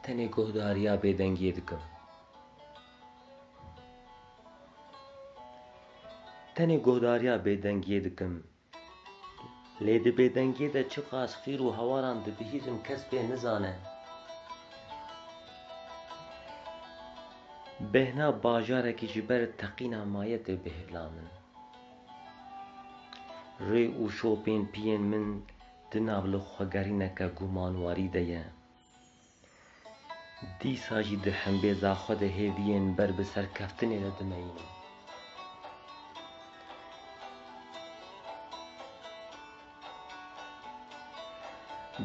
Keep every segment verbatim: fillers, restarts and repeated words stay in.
Tenê guhdariya bêdengiyê dikim. Tenê guhdariya bêdengiyê dikim. Lê di bêdengiyê de çiqas xîr û hewaran dibihîzim kes pê nizane. Bêhna bajarekî ji ber teqîna maye tê bihêvla min. Rê û şopên piyên min di nav li xwegerîneke gumanwarî de ye. Dîsa jî di hembêza xwe de hêviyên ber bi serkeftinê de dimeyînim.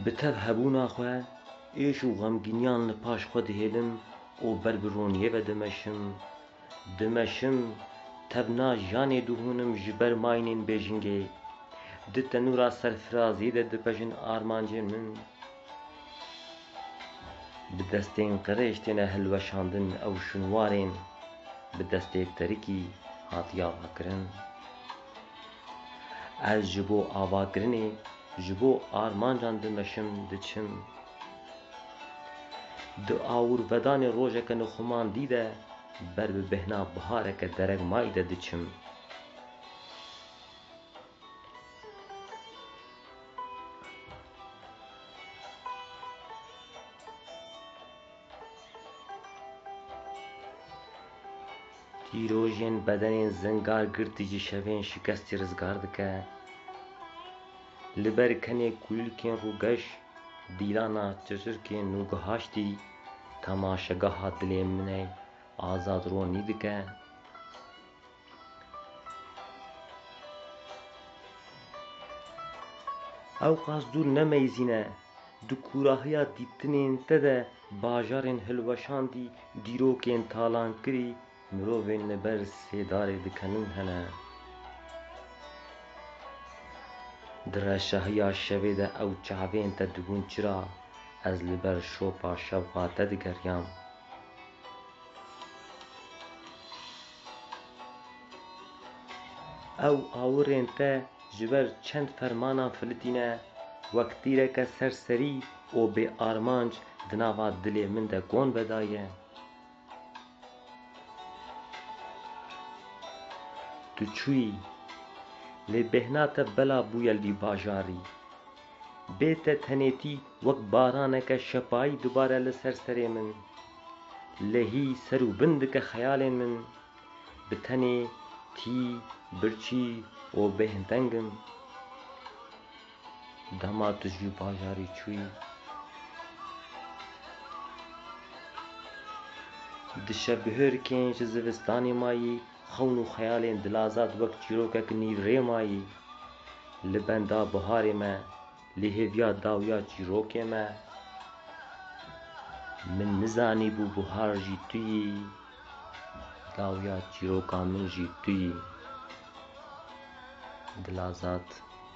Bi tev hebûna xwe, êş û xemgîniyan li paş xwe dihêlim û ber bi roniyê ve dimeşim. Dimeşim, tevna jiyanê dihûnim ji ber mayînên bêjingê. Di tenûra serfiraziyê de dipejin armancên min. Bi destên qirêj têne hilweşandin ew şûnwarên bi destê terikî hatiye avakirin. Ez ji bo avakirinê, ji bo armancan dimeşim, diçim. Di awirvedanê rojeke nixumandî de ber bi bêhna bihareke deregmayî de diçim. Tîrojên bedenên zingar girtî ji şevên şikestî rizgar dike. Li ber kenê kulîlkên rûgeş, dîlana çirçirkên nûgihaştî, temaşegeha dilê min e, azad ronî dike. Ew qas dûr nemeyzîne, di kûrahiya dîtinên te de bajarên hilweşandî, dîrokên talankirî, mirovên li ber sêdarê dikenin hene. Di reşahiya şevê de ew çavên te dibûn çira, ez li ber şopa şewqa te digeriyam. Ew awirên te ji ber çend fermanan filitîne, wek tîreke serserî û bêarmanc di nava dilê min de gon vedaye. Tu çûyî, lê bêhna te bela bûye li vî bajarî. Bê te tenêtî wek baraneke şepayî dibare li ser serê min. Lehî ser û bin dike xeyalên min. Bi tenê tî, birçî û bêhnteng im. Dema tu ji vî bajarî çûyî. Di şevbihêrkên ji zivistanê mayî, xewn û xeyalên dilazad wek çîrokek nîvrê mayî. Li benda biharê me, li hêviya dawiya çîrokê me. Min nizanîbû buhar jî tu yî, dawiya çîroka min jî tu yî. Dilazad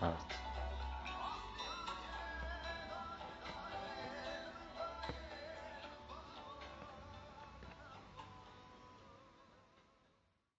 Art.